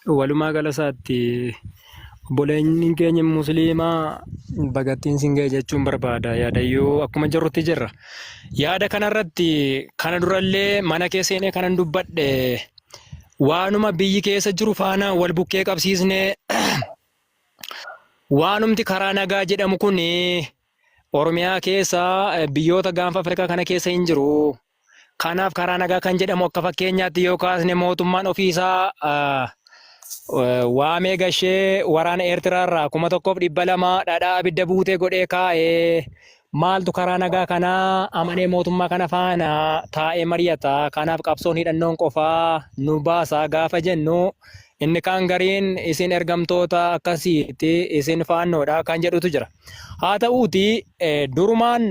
Walumaa gala isaatti obboleeyyiin keenya musliimaa bagattiin sin ga'e jechuun barbaada. Yaadayyuu akkuma jirrutti jirra. Yaada kanarratti kana durallee mana kee seenee kanan dubbadhe waanuma biyyi keessa jiru faana wal bukkee qabsiisnee waanumti karaa nagaa jedhamu kun Oromiyaa keessa biyyoota gaanfa Afrikaa kana keessa hin jiru. Kanaaf karaa nagaa kan jedhamu akka fakkeenyaatti yoo kaasne mootummaan ofii isaa waamee gashee waraana Eertiraa irraa 1200 dhadhaa abidda buutee godhee kaa'ee maaltu karaa nagaa kanaa amanee mootummaa kana faana taa'ee mari'ata. Kanaaf qabsoon hidhannoon qofaa nu baasa gaafa jennu inni kaan gariin isin ergamtoota akkasiiti isin faannoodha kan jedhutu jira. Haa ta'uuti durumaan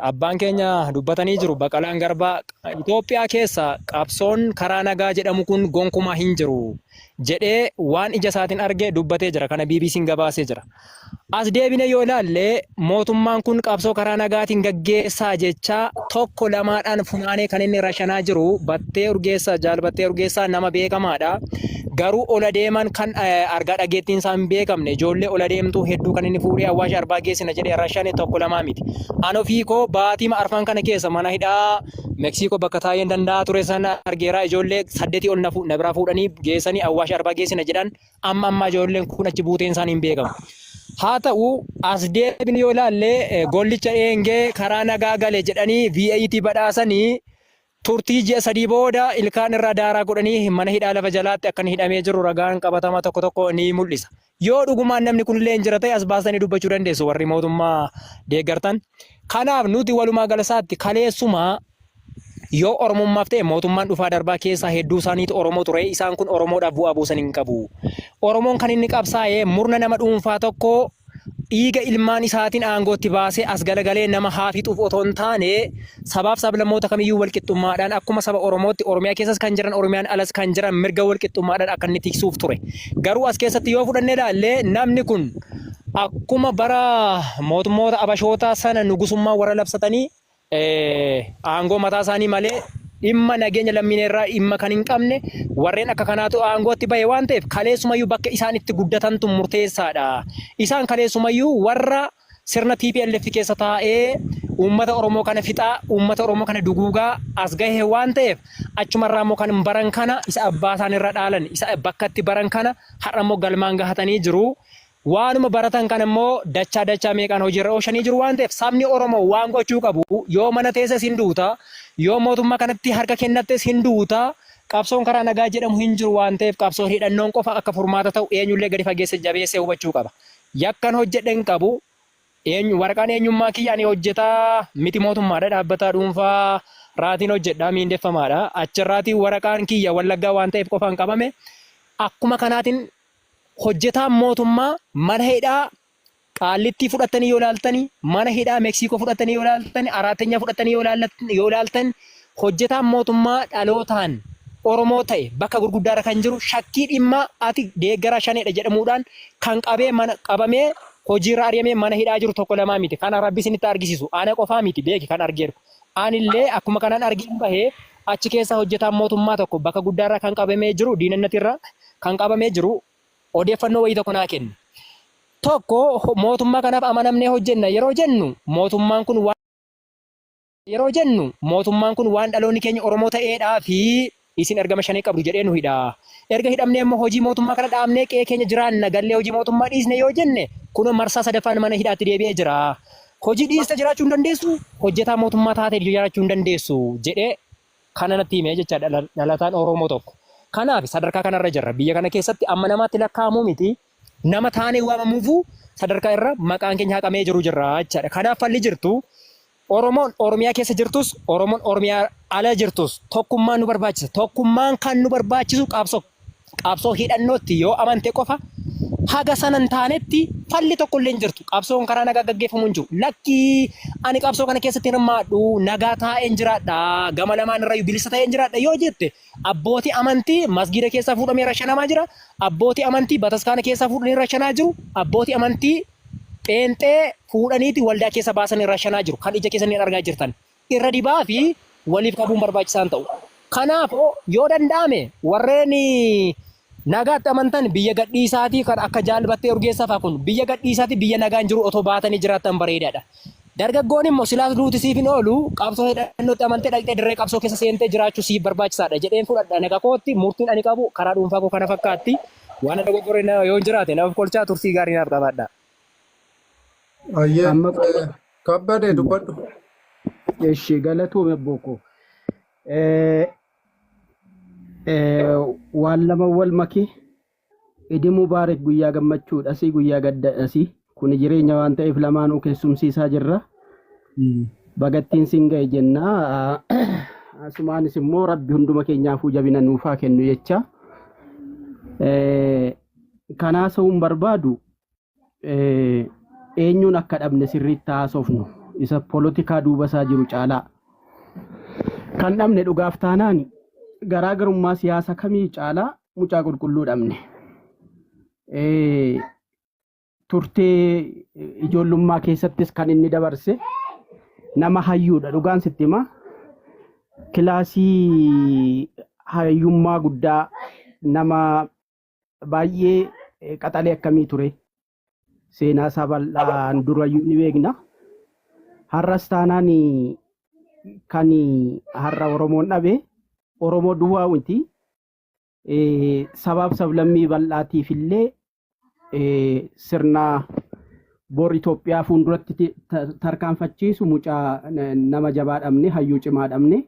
abbaan keenya dubbatanii jiru Baqalaan Garbaa Itoophiyaa keessa qabsoon karaa nagaa jedhamu kun gonkumaa hin jiru jedhee waan ija isaatiin arge dubbatee jira. Kana BBC'n gabaasee jira. As deebinee yoo ilaalle mootummaan kun qabsoo karaa nagaatiin gaggeessaa jechaa tokko lamaadhaan funaanee kan inni rashanaa jiru Battee Urgeessaa Jaal Battee Urgeessaa nama beekamaadha. Garuu ola deeman kan argaa dhageettiin isaa hin beekamne ijoollee ola deemtuu hedduu kan inni fuudhee Awwaash Arbaa geessina jedhee rashane tokko lamaa miti. An ofii koo baatiima arfan kana keessa mana hidhaa Meksiikoo bakka taa'een danda'aa ture sana argeeraa ijoollee saddeetii ol na biraa fuudhanii geessanii Awwaash Arbaa geessina jedhan amma ammaa ijoolleen kun achi buuteen isaanii hin beekamu. Haa ta'u as deebine yoo ilaalle gollicha eengee karaa nagaa gale jedhanii V8 badhaasanii turtii ji'a 3 booda ilkaan irraa daaraa godhanii mana hidhaa lafa jalaatti akka inni hidhamee jiru ragaan qabatamaa tokko tokko ni mul'isa. Yoo dhugumaan namni kunillee hin jira ta'e as baastanii dubbachuu dandeessu warri mootummaa deeggartan. Kanaaf nuti walumaa galasaatti kaleessuma Yoo Oromummaaf ta'e mootummaan dhufaa darbaa keessaa hedduu isaaniitu Oromoo ture. Isaan kun Oromoodhaaf bu'aa buusan hin qabu. Oromoon kan inni qabsaa'e murna nama dhuunfaa tokko dhiiga ilmaan isaatiin aangootti baasee as galagalee nama haa fixuuf otoo hin taane sabaaf sablammoota kamiyyuu walqixxummaadhaan akkuma saba Oromootti Oromiyaa keessas kan jiran Oromiyaan alas kan jiran mirga walqixxummaadhaan akka inni tiksuuf ture. Garuu as keessatti yoo fudhannee ilaalle namni kun akkuma bara mootummoota Abashootaa sana nugusummaa warra labsatanii aangoo mataa isaanii malee dhimma nageenya lammiilee irraa dhimma kan hin qabne warreen akka kanaatu aangootti bahe waan ta'eef kaleessumayyuu bakka isaan itti guddatantu murteessaadha. Isaan kaleessumayyuu warra sirna TPLF keessa taa'ee uummata Oromoo kana fixaa, uummata Oromoo kana duguugaa as gahe waan ta'eef achumarraa immoo kan baran kana isa abbaa isaaniirra dhaalan isa bakka itti baran kana har'a immoo galmaan gahatanii jiru. Waanuma baratan kana immoo dachaa dachaa meeqaan hojiirra oolchanii jiru waan ta'eef sabni Oromoo waan gochuu qabu yoo mana teesses hin duuta, yoo mootummaa kanatti harka kennattes hin duuta, qabsoon karaa nagaa jedhamu hin jiru waan ta'eef qabsoon hidhannoon qofa akka furmaata ta'u eenyullee gadi fageesse jabeessee hubachuu qaba. Yakkan hojjedhe hin qabu. Eenyu waraqaan eenyummaa kiyya ani hojjetaa miti mootummaadha dhaabbataa dhuunfaa raatiin hojjedha miindeffamaadha. Achirraatiin waraqaan kiyya Wallaggaa waan ta'eef qofaan qabame. Akkuma kanaatiin hojjetaan mootummaa mana hidhaa Qaallittii fudhattanii yoo ilaaltani, mana hidhaa Meksiikoo fudhattanii yoo ilaaltani, Araattenyaa fudhattanii yoo ilaaltan hojjetaan mootummaa dhalootaan Oromoo ta'e bakka gurguddaarra kan jiru shakkii dhimma ati deeggaraa shaneedha jedhamuudhaan kan qabee mana qabamee hojiirra ari'amee mana hidhaa jiru tokko lamaa miti. Kana rabbi isinitti argisiisu. Ana qofaa miti beeki kan argeeru. Anillee akkuma kanaan argeen bahee achi keessa hojjetaan mootummaa tokko bakka guddaarra kan qabamee jiru diinannatirra kan qabamee jiru odeeffannoo wayii tokko naa kenne. Tokko mootummaa kanaaf amanamnee hojjenna yeroo jennu mootummaan kun waan yeroo jennu mootummaan kun waan dhaloonni keenya Oromoo ta'eedhaa fi isin ergama shanee qabdu jedhee nu hidha. Erga hidhamnee immoo hojii mootummaa kana dhaabnee qe'ee keenya jiraanna gallee hojii mootummaa dhiisne yoo jenne kunoo marsaa sadaffaan mana hidhaatti deebi'ee jira. Hojii dhiiste jiraachuu hin dandeessu, hojjetaa mootummaa taatee jiraachuu hin dandeessu jedhee kana natti hime jecha dhalataan Oromoo tokko. Kanaaf sadarkaa kanarra jirra. Biyya kana keessatti amma namaatti lakkaa'amuu miti. Nama taanee waamamuufuu sadarkaa irra maqaan keenya haqamee jiru jirra jechaadha. Kanaaf falli jirtu Oromoon Oromiyaa keessa jirtus Oromoon Oromiyaa ala jirtus tokkummaan nu barbaachisa. Tokkummaan kan nu barbaachisu qabsoo qabsoo hidhannootti yoo amante qofa haga sana hin taanetti falli tokko illee hin jirtu. Qabsoon karaa nagaa gaggeeffamu hin jiru. Lakkii ani qabsoo kana keessatti hirmaadhu nagaa taa'een jiraadha gama lamaan irrayyuu bilisa ta'een jiraadha yoo jette abbootii amantii masgiida keessaa fuudhamee rashanamaa jira. Abbootii amantii bataskaana keessaa fuudhanii rashanaa jiru. Abbootii amantii pheenxee fuudhaniiti waldaa keessa baasanii rashanaa jiru. Kan ija keessaniin argaa jirtan. Irra dibaa fi waliif qabuun barbaachisaa hin ta'u. Kanaaf yoo danda'ame warreen Nagaatti amantan biyya gadhiisaatii kan akka Jaal Battee Urgeessaa fa'aa kun biyya gadhiisaatii biyya nagaan jiru otoo baatanii jiraattan bareedaadha. Dargaggoon immoo silaas duuti siif hin oolu qabsoo hidhannootti amantee dhaqxee dirree qabsoo keessa seentee jiraachuu siif barbaachisaadha jedheen fudhadha. Naga kootti murtiin ani qabu karaa dhuunfaa koo kana fakkaatti. Waan na dogoggore yoo jiraate na of kolchaa turtii gaarii naaf qabaadha. Ayyee Amma qofa. Kabbadee dubbadhu. Eshi galatoome abboo koo. Eh, eh, Waan lama wal maki. Idi Mubaarak guyyaa gammachuudhasi guyyaa gaddadhasi. Kuni jireenya waan ta'eef lamaanuu keessumsiisaa jirra. Bagattiin siin ga'e jenna. Asumaanis immoo Rabbi hunduma keenyaafuu jabina nuuf haa kennu jecha. Kan haasa'uun barbaadu eenyuun akka dhabne sirriitti haasofnu isa polotikaa duuba isaa jiru caalaa. Kan dhabne dhugaaf taanaan garaagarummaa siyaasa kamii caalaa mucaa qulqulluu dhabne. Turtee ijoollummaa keessattis kan inni dabarse nama hayyuudha dhugaan sitti hima. Kilaasii hayyummaa guddaa nama baay'ee qaxalee akkamii ture. Seenaa isaa bal'aan durayyuu ni beekna. Har'as taanaan kan har'a Oromoon dhabe Oromoo duwwaa miti. Sabaaf sablammii bal'aatiif illee sirna bor Itoophiyaa fuulduratti tarkaanfachiisu mucaa nama jabaa dhabne, hayyuu cimaa dhabne.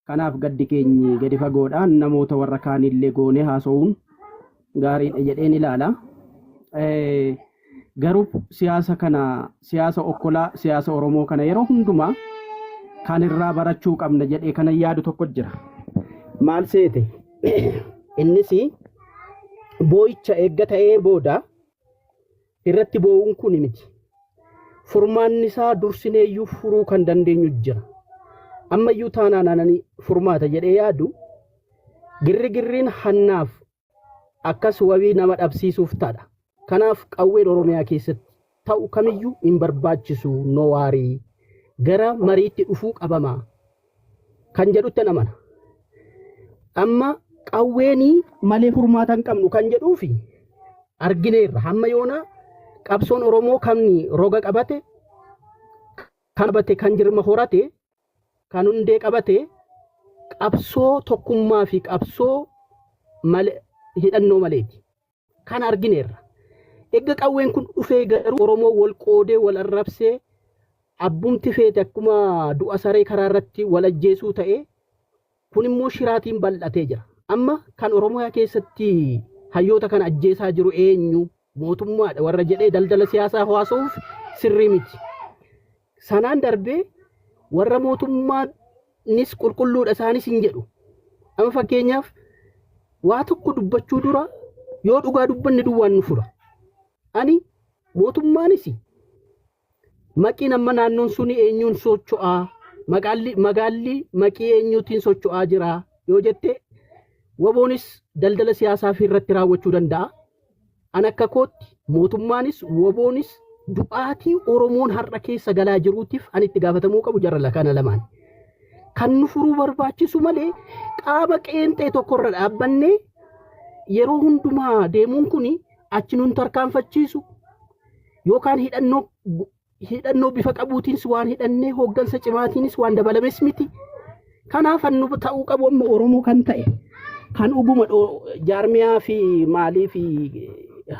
Kanaaf gaddi keenyi gadi fagoodha. Namoota warra kaanillee goonee haasa'uun gaariidha jedheen ilaala. Garuu siyaasa kana, siyaasa okkolaa, siyaasa Oromoo kana yeroo hundumaa kan irraa barachuu qabna jedhee kanan yaadu tokko jira. Maal seete? Innis boo'icha eegga ta'ee booda irratti boo'uun kun miti. Furmaanni isaa dursineeyyuu furuu kan dandeenyu jira. Ammayyuu taanaan anani furmaata jedhee yaadu girrigirriin hannaaf akkas wabii nama dhabsiisuuf ta'a. Kanaaf qawween Oromiyaa keessatti ta'u kamiyyuu hin barbaachisu nowaarii gara mariitti dhufuu qabama kan jedhutti amana. Amma qawweenii malee furmaata hin qabnu kan jedhuufi argineerra. Hamma yoonaa qabsoon Oromoo kan roga qabate, kan qabate, kan jirma horate, kan hundee qabate qabsoo tokkummaa fi qabsoo malee hidhannoo maleeti. Kana argineerra. Erga qawween kun dhufee garuu Oromoo wal qoodee wal arrabsee abbumti feete akkuma du'a saree karaa irratti wal ajjeesuu ta'ee kun immoo shiraatiin bal'atee jira. Amma kan Oromiyaa keessatti hayyoota kana ajjeesaa jiru eenyu? Mootummaadha warra jedhee daldala siyaasaa haasa'uuf sirrii miti. Sanaan darbee warra mootummaanis qulqulluudha isaanis hin jedhu. Amma fakkeenyaaf waa tokko dubbachuu dura yoo dhugaa dubbanne duwwaan nu fura. Ani mootummaanis maqiin amma naannoon suni eenyuun socho'aa magaalli maqii eenyuutiin socho'aa jira yoo jette waboonis daldala siyaasaa fi irratti raawwachuu danda'a. An akka kootti mootummaanis waboonis du'aatii Oromoon har'a keessa galaa jiruutiif an itti gaafatamuu qabu jara kana lamaan. Kan nu furuu barbaachisu malee qaama qeenxee tokkorra dhaabbannee yeroo hundumaa deemuun kun achi nun tarkaanfachiisu yookaan hidhannoo hidhannoo bifa qabuutiinis waan hidhannee hooggansa cimaatiinis waan dabalames miti. Kanaaf kan nu ta'uu qabu amma Oromoo kan ta'e kan dhuguma jaarmiyaa fi maalii fi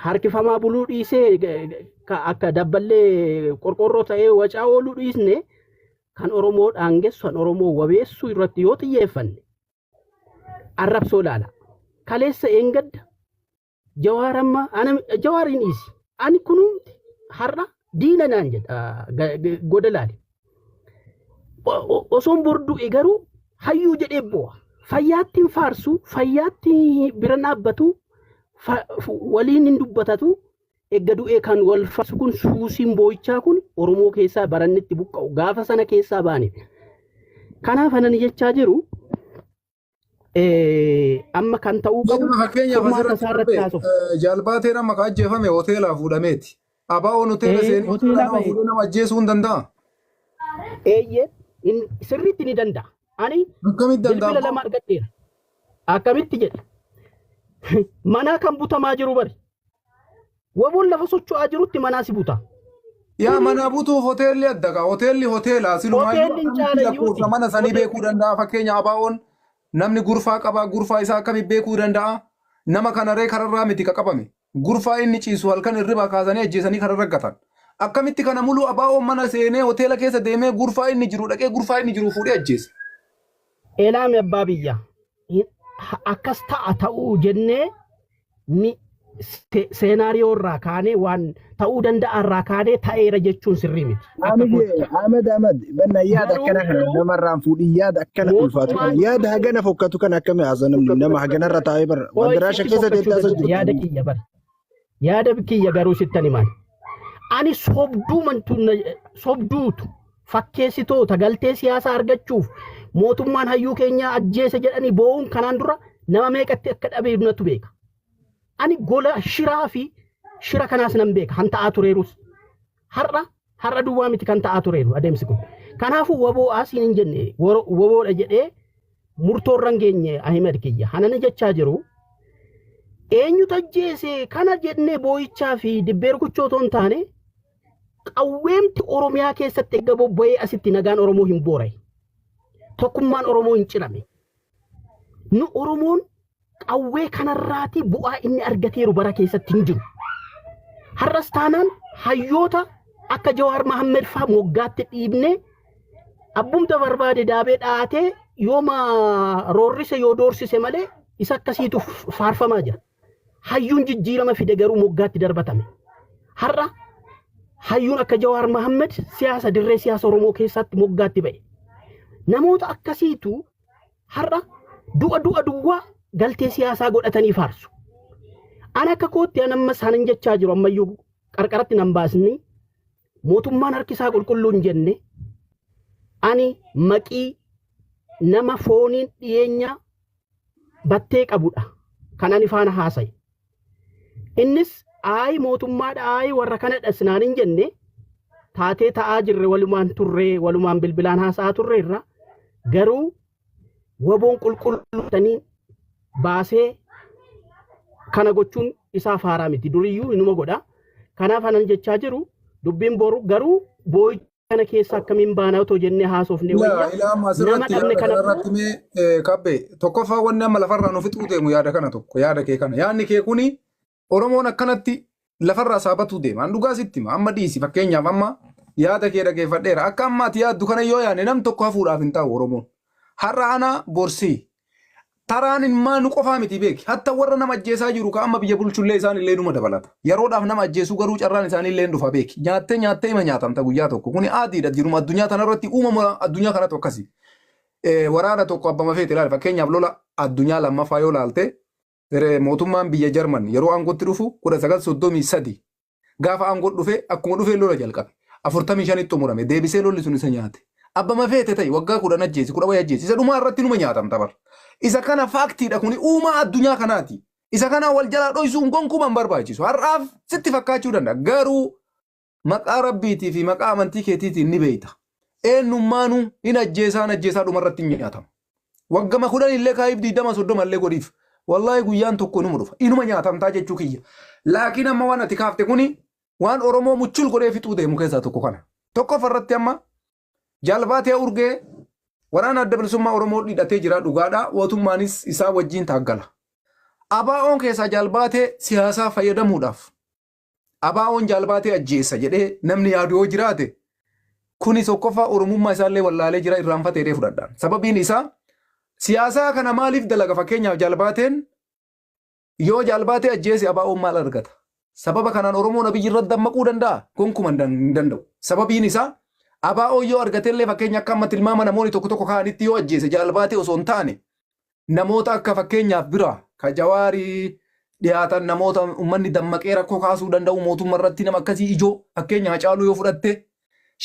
harkifamaa buluu dhiisee akka dabballee qorqorroo ta'ee wacaa ooluu dhiisne kan Oromoo dhaangessu kan Oromoo wabeessu irratti yoo xiyyeeffanne arrabsoo laala. Kaleessa eengadda Jawaar amma ana Jawaariin dhiisi. Ani kunumti har'a diina naan jedha goda laali. Osoon bor du'e garuu hayyuu jedhee boo'a. Fayyaatti hin faarsu, fayyaatti bira dhaabbatu, waliin hin dubbatatu. Egga du'ee kan wal faarsu kun suusiin boo'ichaa kun Oromoo keessaa baranni itti buqqa'u gaafa sana keessaa baane. Kanaaf anan jechaa jiru amma kan ta'uu qabu Amma fakkeenyaaf furmaata asirratti isaa irratti darbee haasofna. jaalbaateen amma ka ajjeefame hoteelaa fuudhameeti. Abaa'oon hoteela seenee hoteela Hoteelaa nama ba'e. fuudhee nama ajjeesuu hin danda'a. Eeyyee sirriitti ni danda'a. Ani Akkamitti danda'a? bilbila lama argadheera. Akkamitti jedhe? Manaa kan butamaa jiru bari. Waboon lafa socho'aa jirutti manaa si buta. Yaa Kuni mana butuuf hoteelli adda kaa. Hoteelli hoteela. Silumaayyuu hoteelli hin akkamitti caalayyuuti. lakkoofsa mana sanii beekuu danda'a? Fakkeenya ABO'n namni gurfaa qaba. Gurfaa isaa akkamitti beekuu danda'a? Nama kana ree kararraa miti ka qabame. Gurfaa inni ciisu halkan hirribaa kaasanii ajjeesanii kararra gatan. Akkamitti kana muluu ABO'n mana seenee hoteela keessa deemee gurfaa inni jiru dhaqee gurfaa inni jiru fuudhee ajjeese. Elaame abbaa biyya. Akkas ta'a ta'uu jennee ni seenaariyoo irraa kaanee waan ta'uu danda'a irraa kaanee ta'eera jechuun sirrii miti. Akka kootti. Ahmed Ahmed banna yaada Garuu akkana kana namarraan fuudhii yaada akkana ulfaatu kana mootummaan yaada hagana fokkatu kana akkami haasa namni nama haganarra taa'ee bara Ooyi mandaraasha sitti keessa fokkachuu teettee haasa danda'a yaada jirtu. kiyya bara. Yaada kiyya garuu sittan himaan. Ani sobduu mantu sobduutu fakkeessitoota galtee siyaasaa argachuuf mootummaan hayyuu keenyaa ajjeese jedhanii boo'uun kanaan dura nama meeqatti akka dhabe natu beeka. Ani gola shiraa fi shira kanaas nan beeka han ta'aa tureerus. Har'a har'a duwwaa miti kan ta'aa tureeru adeemsi kun. Kanaafuu waboo asiin hin jenne waboodha jedhee murtoorra hin geenye Ahimed kiyya. Hanani jechaa jiru eenyutu ajjeese kana jennee boo'ichaa fi dibbee rukuchoo otoo hin taane qawweemti Oromiyaa keessatti erga bobba'ee asitti nagaan Oromoo hin boora'e. Tokkummaan Oromoo hin cirame. Nu Oromoon qawwee kanarraatii bu'aa inni argateeru bara keessatti hin jiru. Har'as taanaan hayyoota akka Jawaar Mahammed faa moggaatti dhiibnee abbumta barbaade daabee dhaatee yooma roorrise yoo doorsise malee isa akkasiitu faarfamaa jira. Hayyuun jijjiirama fide garuu moggaatti darbatame. Har'a hayyuun akka Jawaar Mahammed siyaasa dirree siyaasa Oromoo keessatti moggaatti ba'e. Namoota akkasiitu har'a du'a du'a duwwaa galtee siyaasaa godhatanii faarsu. An akka kootti an amma isaanin jechaa jiru ammayyuu qarqaratti nan baasni mootummaan harki isaa qulqulluu hin jenne ani maqii nama fooniin dhiyeenya battee qabudha kan ani faana haasaye. Innis ayi mootummaadha ayi warra kanadha sinaan hin jenne taatee ta'aa jirre walumaan turree walumaan bilbilaan haasa'aa turreerra garuu waboon qulqulluutanii baasee kana gochuun isaaf haaraa miti duriyyuu inuma godha. Kanaaf anan jechaa jiru dubbiin boru garuu boo'icha kana keessa akkamiin baana otoo jennee haasofne Ilaa wayya ilaa amma nama asirratti dhabne yaada kana immoo kanarratti mee kabbe tokkoffaa wanni amma lafarraa nu fixuu deemu yaada kana tokko yaada kee kana yaadni kee kuni Oromoon akkanatti lafarraa saabatuu deema. An dhugaa sitti hima amma dhiisi fakkeenyaaf amma yaada kee dhageeffadheera akka amma ati yaaddu kana yoo yaadne nam tokko hafuudhaaf hin taa'u Oromoon. Har'a ana borsii Taraan ilmaa nu qofaa miti beeki. Hatta warra nama ajjeesaa jiru ka amma biyya bulchullee isaan illee numa dabalata. Yeroodhaaf nama ajjeesuu garuu carraan isaanii illee hin dhufa beeki. Nyaattee nyaattee ima nyaatamta guyyaa tokko. Kuni aadiidha jiruma addunyaa tanarratti uumama addunyaa kanatu akkasi. Waraana tokko abbama feete ilaali. Fakkeenyaaf lola addunyaa lammaffaa yoo laalte mootummaan biyya Jarman yeroo aangootti dhufu 1933 Gaafa aangoo dhufe akkuma dhufee lola jalqabe. 45tti xumurame. Deebisee lolli sun isa nyaate. Abbama feete ta'e waggaa 10 ajjeesi 10 wayi ajjeesi. Isa dhumaa irratti numa nyaatamta bar. Isa kana faaktiidha kuni uumaa addunyaa kanaati. Isa kana wal jalaa dhoysuun gonkumaa hin barbaachisu. Har'aaf sitti fakkaachuu danda'a. Garuu maqaa rabbiitii fi maqaa amantii keetiitiin ni beeyta. Eenyummaanuu hin ajjeesaan ajjeesaa dhumarratti hin nyaatama. Waggama 10 illee kaa'iif 20 30 illee godhiif. Wallaahi guyyaan tokko inuma dhufa. Inuma nyaatamtaa jechuu kiyya. Laakiin amma waan ati kaafte kuni waan Oromoo muchul godhee fixuu deemu keessaa tokko kana. Tokkoffaa irratti amma Jaalbaatee Urgee waraana adda bilisummaa Oromoo hidhatee jira dhugaadha. Mootummaanis isaa wajjin taaggala. ABO'n keessaa Jaalbaatee siyaasaa fayyadamuudhaaf ABO'n Jaalbaatee ajjeessa jedhee namni yaadu yoo jiraate kuni tokkoffaa Oromummaa isaallee wallaalee jira irraanfateedhee fudhadhaan. Sababiin isaa siyaasaa kana maaliif dalaga fakkeenyaaf Jaalbaateen yoo Jaalbaatee ajjeese ABO'n maal argata? Sababa kanaan Oromoon Abiyyi irratti dammaquu danda'a? Gonkuma hin danda'u. Sababiin isaa ABO yoo argatellee fakkeenya akka amma tilmaama namoonni tokko tokko kaa'anitti yoo ajjeese Jaalbaatee osoo hin taane namoota akka fakkeenyaaf bira ka Jawaarii dhiyaatan namoota uummanni dammaqee rakkoo kaasuu danda'u mootummaa irratti nama akkasii ijoo fakkeenya Hacaaluu yoo fudhatte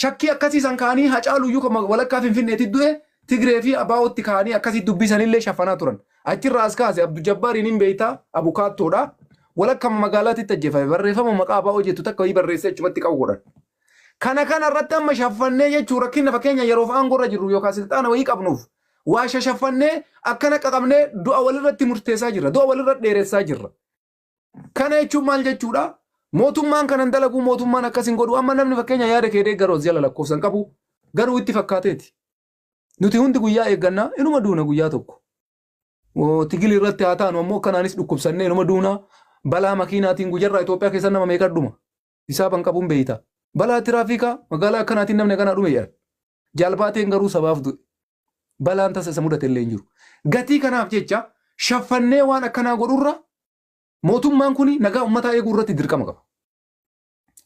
shakkii akkasii san kaanii Hacaaluu iyyuu kan walakkaa Finfinneetti du'e Tigree fi ABOtti kaanii akkasii dubbisanillee shaffanaa turan. Achirraa as kaase Abdu Jabbaariin hin beektaa abukaattoodha. Walakka magaalaatitti ajjeefame barreeffama maqaa ABO jettu takka wayii barreessee achumatti qabu godhan. Kana kana irratti amma shaffannee jechuun rakkina fakkeenya yeroof aangoo irra jirru yookaan silxaana wayii qabnuuf Waa shashaffannee akkana qaqabnee du'a walirratti murteessaa jirra. Du'a walirra dheeressaa jirra. Kana jechuun maal jechuudha? Mootummaan kanan dalaguu mootummaan akkas hin godhu. Amma namni fakkeenya yaada kee deeggaru as jala lakkoofsan qabu garuu itti fakkaateeti. Nuti hundi guyyaa eeggannaa inuma duuna guyyaa tokko. Tigili irratti haa taanu ammoo akkanaanis dhukkubsannee inuma duuna. Balaa makiinaatiin guyyaarraa Itoophiyaa keessa nama meeqa dhuma? Hisaaban qabuun beeyta. Balaa tiraafikaa magaalaa akkanaatiin namni akkanaa dhume jedhan. Jaalbaateen garuu sabaaf du'e. Balaan tasa isa mudate illee hin jiru. Gatii kanaaf jecha shaffannee waan akkanaa godhurra mootummaan kun nagaa uummataa eeguu irratti dirqama qaba.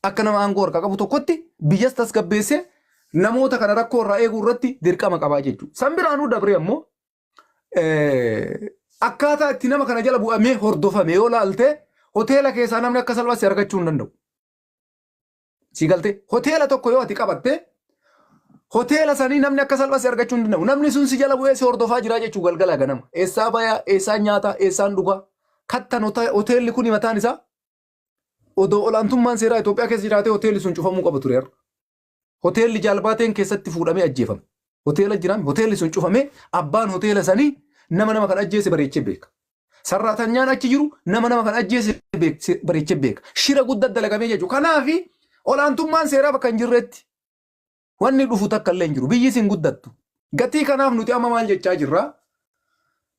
Akka nama aangoo harkaa qabu tokkotti biyyas tasgabbeessee namoota kana rakkoo irraa eeguu irratti dirqama qabaa jechuudha. San biraanuu dabree ammoo akkaataa itti nama kana jala bu'amee hordofame yoo laalte hoteela keessaa namni akka salphaatti argachuu hin danda'u. Si galte hoteela tokko yoo ati qabatte hoteela sanii namni akka salphaatti argachuu hin danda'u. Namni sun si jala bu'ee si hordofaa jira jechuu galgala ganama. Eessaa bayaa, eessaan nyaataa, eessaan dhugaa. Kattan hoteelli kun mataan isaa odoo olaantummaan seeraa Itoophiyaa keessa jiraatee hoteelli sun cufamuu qaba ture har'a. Hoteelli Jaalbaateen keessatti fuudhamee ajjeefame. Hoteela jiraame hoteelli sun cufamee abbaan hoteela sanii nama nama kan ajjeese bareechee beeka. Sarraatanyaan achi jiru nama nama kan ajjeese bareechee beeka. Shira guddaa dalagamee jechuudha. Kanaafi olaantummaan seeraa bakka hin jirretti wanni dhufu takka illee hin jiru. Biyyi isin guddattu. Gatii kanaaf nuti amma maal jechaa jirra?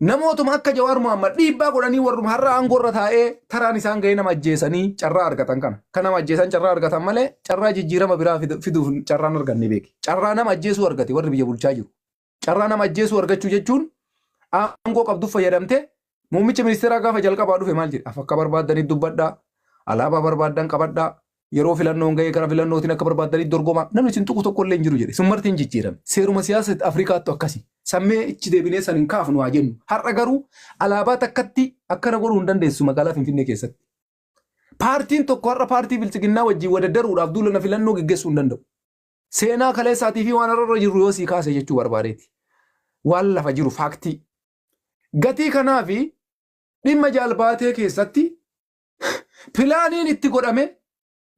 Namootuma akka Jawaar Mohammad dhiibbaa godhanii warruma har'a aangoo irra taa'ee taraan isaan ga'ee nama ajjeesanii carraa argatan kana. Kan nama ajjeesan carraa argatan malee carraa jijjiirama biraa fiduuf carraan arganne beeki. Carraa nama ajjeesuu argate warri biyya bulchaa jiru. Carraa nama ajjeesuu argachuu jechuun aangoo qabduuf fayyadamtee muummicha ministeeraa gaafa jalqabaa dhufe maal jedhe? Akka barbaaddaniif dubbadhaa, alaabaa barbaaddan qabadhaa, yeroo filannoon ga'ee gara filannootiin akka barbaaddaniif dorgomaa namni isin tuqu tokko illee hin jiru jedhe. Sun marti hin jijjiirame. Seeruma siyaasa Afrikaattu akkasi. Sammee ichi deebinee san hin kaafnu haa jennu. Har'a garuu alaabaa takkatti akkana godhuu hin dandeessu magaalaa Finfinnee keessatti. Paartiin tokko har'a paartii biltsiginnaa wajjin wadaddaruudhaaf duula na filannoo geggeessuu hin danda'u. Seenaa kaleessaatii fi waan har'a jirru yoo sii kaase jechuu barbaadeeti. Waan lafa jiru faaktii. Gatii kanaa fi dhimma jaalbaatee keessatti pilaaniin itti godhame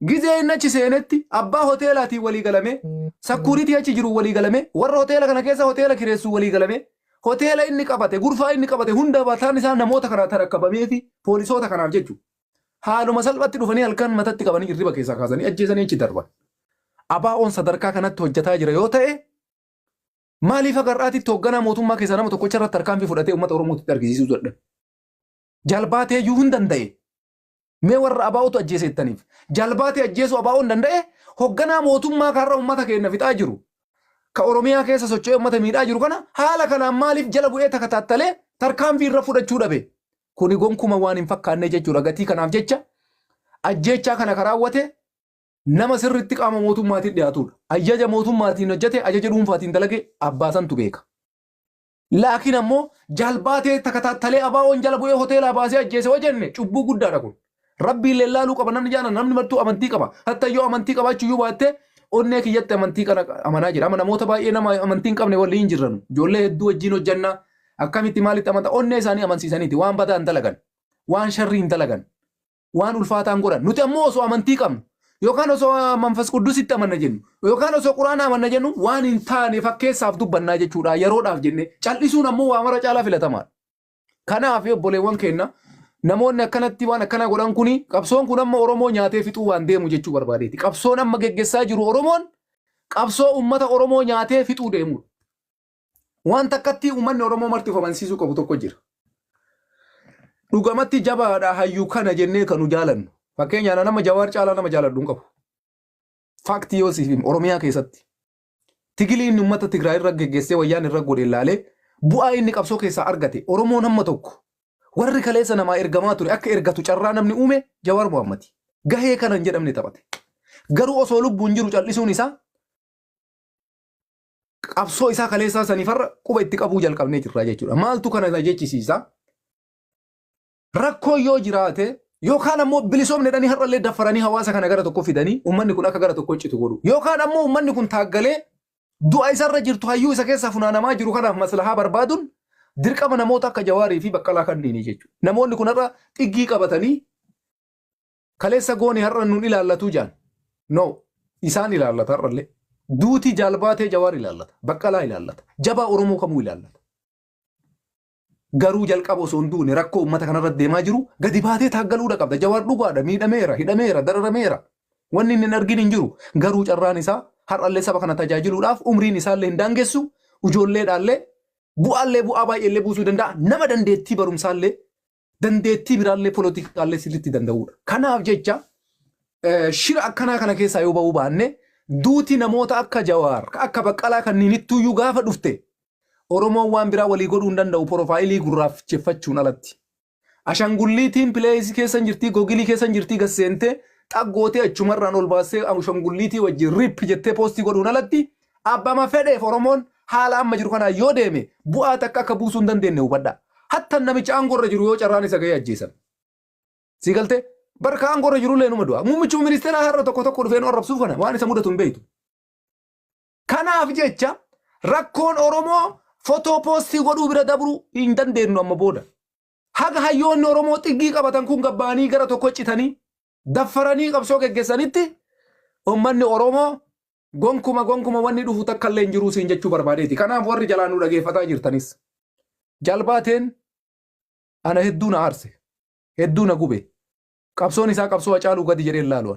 gizee inni achi seenetti abbaa hoteelaatiin walii galame sakkuuritii achi jiru walii galame warra hoteela kana keessa hoteela kireessuu walii galame hoteela inni qabate gurfaa inni qabate hunda mataan isaa namoota kanaa tarakkabamee fi poolisoota kanaaf jechuudha. Haaluma salphatti dhufanii halkan matatti qabanii hirriba keessaa kaasanii ajjeesanii achi darban. ABO'n sadarkaa kanatti hojjetaa jira yoo ta'e maaliif haga har'aatitti hoogganaa mootummaa keessaa nama tokkocha irratti tarkaanfii fudhatee uummata Oromootti argisiisuu dadhabe? Jalbaatee iyyuu hin danda'e. Mee warra ABO'tu ajjeese jettaniif. Jalbaatee ajjeesuu ABO'n danda'e hoogganaa mootummaa karra uummata keenya fixaa jiru. Ka Oromiyaa keessa socho'ee uummata miidhaa jiru kana haala kanaan maaliif jala bu'ee takataattalee tarkaanfii irra fudhachuu dhabe? Kuni gonkuma waan hin fakkaanne jechuudha. Gatii kanaaf jecha ajjeechaa kana kan raawwate nama sirriitti qaama mootummaatiin dhiyaatudha. Ajaja mootummaatiin hojjete, ajaja dhuunfaatiin dalage abbaa santu beeka. Laakiin ammoo jalbaatee takataattalee ABO'n jala bu'ee hoteelaa baasee ajjeese hoo jenne cubbuu guddaadha kun. Rabbiin lallaaluu qaba namni jaalan namni martuu amantii qaba. Hatta yoo amantii qabaachuu iyyuu baatte onnee kiyyatti amantii kana amanaa jira. Amma namoota baay'ee nama amantii hin qabne waliin jirran. Ijoollee hedduu wajjin hojjanna. Akkamitti maalitti amanta onnee isaanii amansiisaniiti. Waan badaa hin dalagan. Waan sharrii hin dalagan. Waan ulfaataan godhan. Nuti ammoo osoo amantii qabnu yookaan osoo manfas quddusitti amanna jennu yookaan osoo quraana amanna jennu waan hin taane fakkeessaaf dubbannaa jechuudha yeroodhaaf jenne cal'isuun ammoo waa mara caalaa filatamaadha. Kanaaf obboleewwan keenya namoonni akkanatti waan akkanaa godhan kuni qabsoon kun amma Oromoo nyaatee fixuu waan deemu jechuu barbaadeeti. Qabsoon amma geggessaa jiru Oromoon qabsoo uummata Oromoo nyaatee fixuu deemudha. Waan takkatti uummanni Oromoo marti of amansiisuu qabu tokko jira. Dhugamatti jabaadha hayyuu kana jennee kan nu jaalannu. Fakkeenyaaf nama Jawaar caalaa nama jaaladhu hin qabu. Faaktii yoo siif himu Oromiyaa keessatti. Tigilii inni uummata Tigraay irra geggeessee wayyaan irra godhe ilaalee bu'aa inni qabsoo keessaa argate Oromoon hamma tokko warri kaleessa namaa ergamaa ture akka ergatu carraa namni uume Jawaar Mohammadi. Gahee kana hin jedhamne taphate. Garuu osoo lubbuun jiru cal'isuun isaa qabsoo isaa kaleessaa saniifarra quba itti qabuu jalqabnee jirra jechuudha. Maaltu kana na jechisiisa? Rakkoo yoo jiraate yookaan ammoo bilisoomne jedhanii har'allee daffaranii hawaasa kana gara tokko fidanii uummanni kun akka gara tokko citu godhu. Yookaan ammoo uummanni kun taaggalee du'a isarra jirtu hayyuu isa keessaa funaanamaa jiru kanaaf maslahaa barbaaduun dirqama namoota akka Jawaarii fi Baqqalaa kanniini jechuudha. Namoonni kun har'a xiggii qabatanii kaleessa goone har'a nun ilaallatuu jaan. No, isaan ilaallata har'allee. Duuti jaalbaatee Jawaar ilaallata. Baqqalaa ilaallata. Jabaa Oromoo kamuu ilaallata. Garuu jalqaba osoo hin duune rakkoo uummata kanarra deemaa jiru gadi baatee taaggaluudha qabda. Jawaar dhugaadha, miidhameera, hidhameera, dararameera. Wanni inni hin argin hin jiru. Garuu carraan isaa har'allee saba kana tajaajiluudhaaf umriin isaallee hin daangessu, ijoolleedhaallee bu'aallee bu'aa baay'eellee buusuu danda'a. Nama dandeettii barumsaallee dandeettii biraallee polotikaallee sirriitti danda'uudha. Kanaaf jecha shira akkanaa kana keessaa yoo ba'uu baanne duuti namoota akka Jawaar, akka Baqqalaa kanniinittuyyuu gaafa dhufte Oromoon waan biraa walii godhuu hin danda'u porofaayilii gurraacheffachuun alatti. Ashangulliitiin pileeyisii keessa hin jirtii, gogilii keessa hin jirtii gad seentee xaggootee achumarraan ol baastee ashangulliitii wajjin rip jettee poostii godhuun alatti abbama fedheef Oromoon haala amma jiru kanaan yoo deeme bu'aa takka akka buusuu hin dandeenye hubadhaa. Hattan namicha aangorra jiru yoo carraan isa gahee ajjeesan. Sii galtee? Barka aangorra jirullee numa du'a. Muummichuma ministeeraa har'a tokko tokko dhufee nu arrabsuuf kana waan isa mudatu hin beektu. Kanaaf jecha rakkoon Oromoo fotoo poostii godhuu bira dabruu hin dandeenyu amma booda. Haga hayyoonni Oromoo xiggii qabatan kun gabbaanii gara tokko citanii daffaranii qabsoo geggeessanitti uummanni Oromoo gonkuma gonkuma wanni dhufu takka illee hin jiruu siin jechuu barbaadeeti. Kanaaf warri jalaa nu dhageeffataa jirtanis jalbaateen ana hedduu na aarse hedduu na gube qabsoon isaa qabsoo Hacaaluu gadi jedhee ilaalu.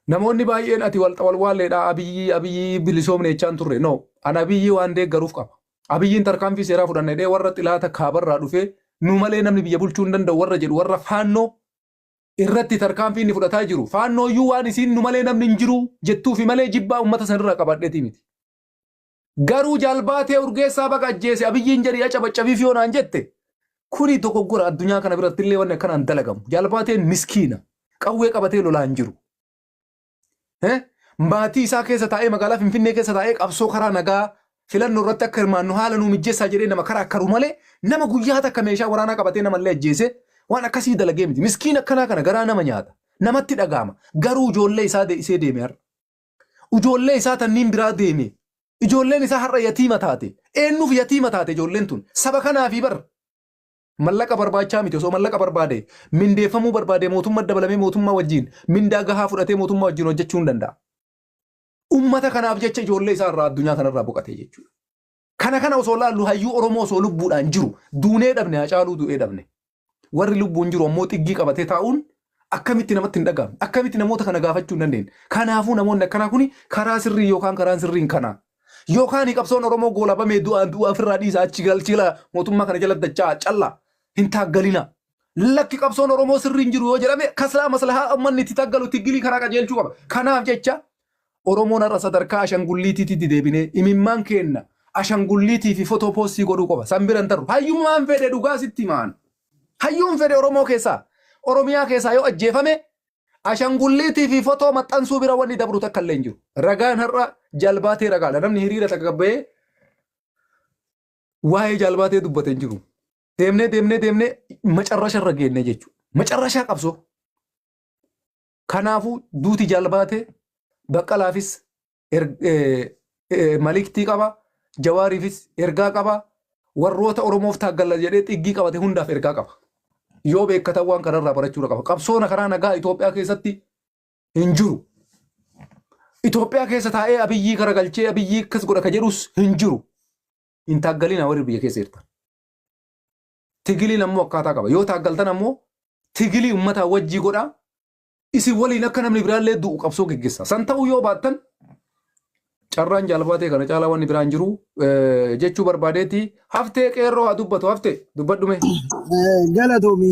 Namoonni baay'een ati walwaalleedha Abiyyi Abiyyi bilisoomne jechaan turre. No, an Abiyyi waan deeggaruuf qaba. Abiyyiin tarkaanfii seeraa fudhanna jedhee warra xilaata kaabarraa dhufee nu malee namni biyya bulchuu hin danda'u warra jedhu warra faannoo irratti tarkaanfii inni fudhataa jiru. Faannoo iyyuu waan isiin nu malee namni hin jiru jettuufi malee jibbaa uummata sanirraa qabadheetii miti. Garuu Jaalbaatee Urgeessaa baga ajjeese Abiyyiin jedhii acabaccabiif yoo naan jette kuni dogoggora addunyaa kana biratti illee wanni akkanaan dalagamu. Jaalbaateen miskiina qawwee qabatee lolaa hin jiru. Maatii isaa keessa taa'ee magaalaa Finfinnee keessa taa'ee qabsoo karaa nagaa filannoo irratti akka hirmaannu haala nuu mijjeessaa jedhee nama karaa akkaru malee nama guyyaa takka meeshaa waraanaa qabatee namallee ajjeese waan akkasii dalagee miti. Miskiina akkanaa kana garaa nama nyaata. Namatti dhaga'ama. Garuu ijoollee isaa deebisee deeme har'a. Ijoollee isaa tanniin biraa deeme. Ijoolleen isaa har'a yatiima taate. Eenyuuf yatiima taate ijoolleen tun? Saba kanaafi bar. Mallaqa barbaachaa miti osoo mallaqa barbaade mindeeffamuu barbaade mootummaa dabalamee mootummaa wajjin mindaa gahaa fudhatee mootummaa wajjin hojjechuu hin danda'a. Ummata kanaaf jecha ijoollee isaa irraa addunyaa kanarraa boqate jechuudha. Kana kana osoo laallu hayyuu Oromoo osoo lubbuudhaan jiru duunee dhabne Hacaaluu du'ee dhabne. Warri lubbuun jiru ammoo xiggii qabatee taa'uun akkamitti namatti hin dhaga'amne? Akkamitti namoota kana gaafachuu hin dandeenye? Kanaafuu namoonni akkanaa kuni karaa sirrii yookaan karaan sirriin kana. Yookaan qabsoon Oromoo goolabamee du'aan du'a ofirraa dhiisa achi galchila mootummaa kana jala dachaa callaa hin taaggalina. Lakki qabsoon Oromoo sirriin jiru yoo jedhame kaslaa maslahaa uummanni itti taaggalu tiggilii karaa qajeelchuu qaba. Kanaaf jecha Oromoon har'a sadarkaa ashangulliitiitti deebinee imimmaan keenna ashangulliitii fi fotoo poostii godhuu qofa. San bira hin tarru. Hayyummaan fedhe dhugaa sitti himaan. Hayyuun fedhe Oromoo keessaa Oromiyaa keessaa yoo ajjeefame ashangulliitii fi fotoo maxxansuu bira wanni dabru takka illee hin jiru. Ragaan har'a jalbaatee ragaadha. Namni hiriira takka gabba'ee waa'ee jalbaatee dubbate hin jiru. Deemnee deemnee deemnee macarrasha irra geenne jechuudha. Macarrashaa qabsoo. Kanaafuu duuti jalbaatee Baqqalaafis maliktii qaba, Jawaariifis ergaa qaba, warroota Oromoof taaggalla jedhee xiggii qabate hundaaf ergaa qaba. Yoo beekkatan waan kanarraa barachuudha qaba. Qabsoona karaa nagaa Itoophiyaa keessatti hin jiru. Itoophiyaa keessa taa'ee Abiyyii garagalchee Abiyyii akkas godha ka jedhus hin jiru. Hin taaggalina warri biyya keessa jirtan. Tigiliin ammoo akkaataa qaba. Yoo taaggaltan ammoo tigilii uummataa wajjii godhaa. Isin waliin akka namni biraallee du'u qabsoo geggeessa. San ta'uu yoo baattan carraan jaalbaatee kana caalaa wanni biraan jiru jechuu barbaadeeti. Haftee qeerroo haa dubbatu haftee dubbadhume. Galatoomi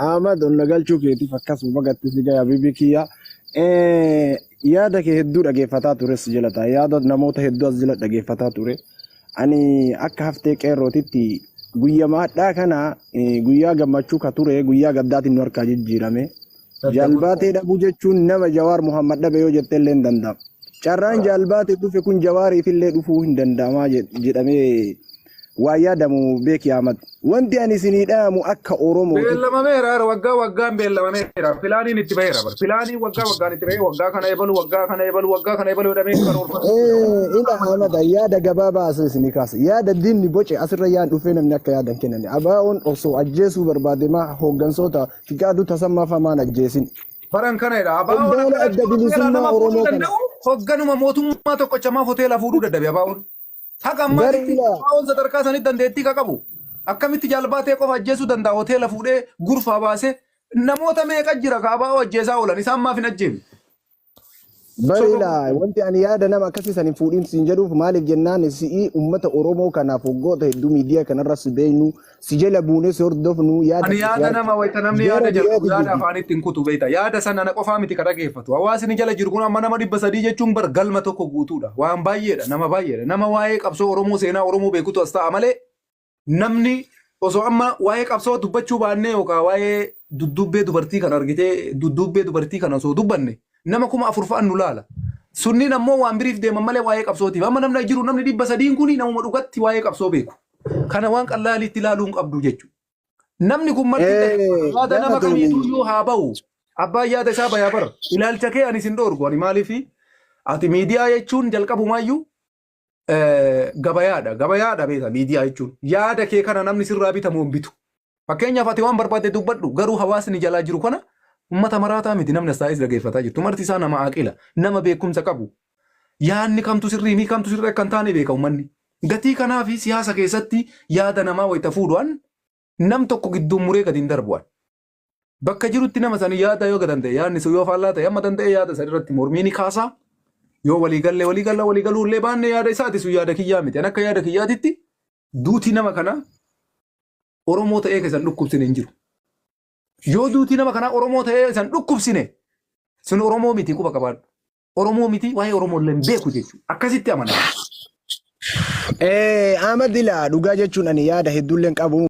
Ahmad onna galchuu keetiif akkasuma bagatti si gaya bibi kiyya. Yaada kee hedduu dhageeffataa tures jala ta'a. Yaada namoota hedduu as jala dhageeffataa ture. Ani akka haftee qeerrootitti guyya hadhaa kana guyyaa gammachuu ka ture guyyaa gaddaatiin nu harkaa jijjiirame. Jaalbaatee dhabuu jechuun nama Jawaar Muhammad dhabe yoo jette illee hin danda'amu. Carraan jaalbaatee dhufe kun Jawaariif illee dhufuu hin danda'amaa jedhamee waa yaadamu beeki Ahmad. Wanti ani isinii dhaamu akka Oromootitti. Beellamameera yeroo waggaa waggaan beellamameera. Pilaaniin itti baheera. Bar. Pilaaniin waggaa waggaan itti bahee waggaa kana ebalu waggaa kana ebalu waggaa kana ebalu jedhamee karoorfame. Ila Ahmad yaada gabaabaa asii isinii kaasa. Yaada diinni boce asirra yaan dhufee namni akka yaadan kennani. Abaa'oon osoo ajjeesuu barbaade maa hooggansoota Fiqaaduu Tasammaa famaan ajjeesin. Baran kana jedha. Abaa'oon Qondaala akkanatti adda hoteela bilisummaa nama fuudhuu Oromoo kana. danda'u hoogganuma mootummaa tokkocha maaf hoteela fuudhuu dadhabe abaa'oon. Haga ammaatitti Bari ilaa. ABO'n sadarkaa sanitti dandeettii ka qabu. Akkamitti jaalbaatee qofa ajjeesuu danda'a hoteela fuudhee gurfaa baasee namoota meeqa jira ka ABO ajjeesaa oolan isaan maaf hin ajjeefne? Bari Soba ilaa wanti ani yaada nama akkasii san hin fuudhin siin jedhuuf maaliif jennaan si'ii uummata Oromoo kanaaf waggoota hedduu miidiyaa kanarra si beeknu si jala buunee si hordofnu yaada Ani kee yaada nama wayita namni yeroo yaada jalqabu dhiyooti yaada jirti. afaanitti hin kutu beekta. Yaada sana ana qofaa miti ka dhageeffatu. Hawaasni jala jiru kun amma nama 300 jechuun bar galma tokko guutuudha. Waan baay'eedha. Nama baay'eedha. Nama waa'ee qabsoo Oromoo seenaa Oromoo beekutu as ta'a malee namni osoo amma waa'ee qabsoo dubbachuu baannee yookaan waa'ee dudduubbee dubartii kana argitee dudduubbee dubartii kana osoo dubbanne nama 4000 fa'an nu laala. Sunniin ammoo waan biriif deeman malee waa'ee qabsootiif. Amma namni jiru namni 300n kuni namuma dhugatti waa'ee qabsoo beeku. Kana waan qallaaliitti ilaaluu hin qabdu jechuudha. Namni kun marti yaada nama kamiituu iyyuu haa ba'u. Abbaan yaada isaa bayaa bara. Ilaalcha kee ani sin dhoorgu. Ani maaliif ati miidiyaa jechuun jalqabumaayyuu gabayaadha. Gabayaadha beekta miidiyaa jechuun. Yaada kee kana namni sirraa bitamu hin bitu. Fakkeenyaaf ati waan barbaadde dubbadhu garuu hawaasni jalaa jiru kana uummata maraataa miti namni as taa'ee si dhageeffataa jirtu. Marti isaa nama aqila, nama beekumsa qabu. Yaadni kamtu sirrii fi kamtu sirrii akka hin taane beeka uummanni. Gatii kanaa fi siyaasa keessatti yaada namaa wayita fuudhu nam tokko gidduun muree gadi hin darbu. Bakka jirutti nama sani yaada yoo danda'e yaadni sun yoo faallaa ta'e amma danda'e yaada san irratti mormii ni kaasa. Yoo walii galle walii galla walii galuu illee baanne yaada isaati sun yaada kiyyaa miti. An akka yaada kiyyaatitti duuti nama kana Oromoo ta'ee keessan dhukkubsine hin jiru. Yoo duuti nama kanaa Oromoo ta'ee san dhukkubsine sun Oromoo miti quba qabaadhu. Oromoo miti waa'ee Oromoo illee hin beeku jechuudha. Akkasitti amana. Ahmad ilaa dhugaa jechuun ani yaada hedduullee hin qabu.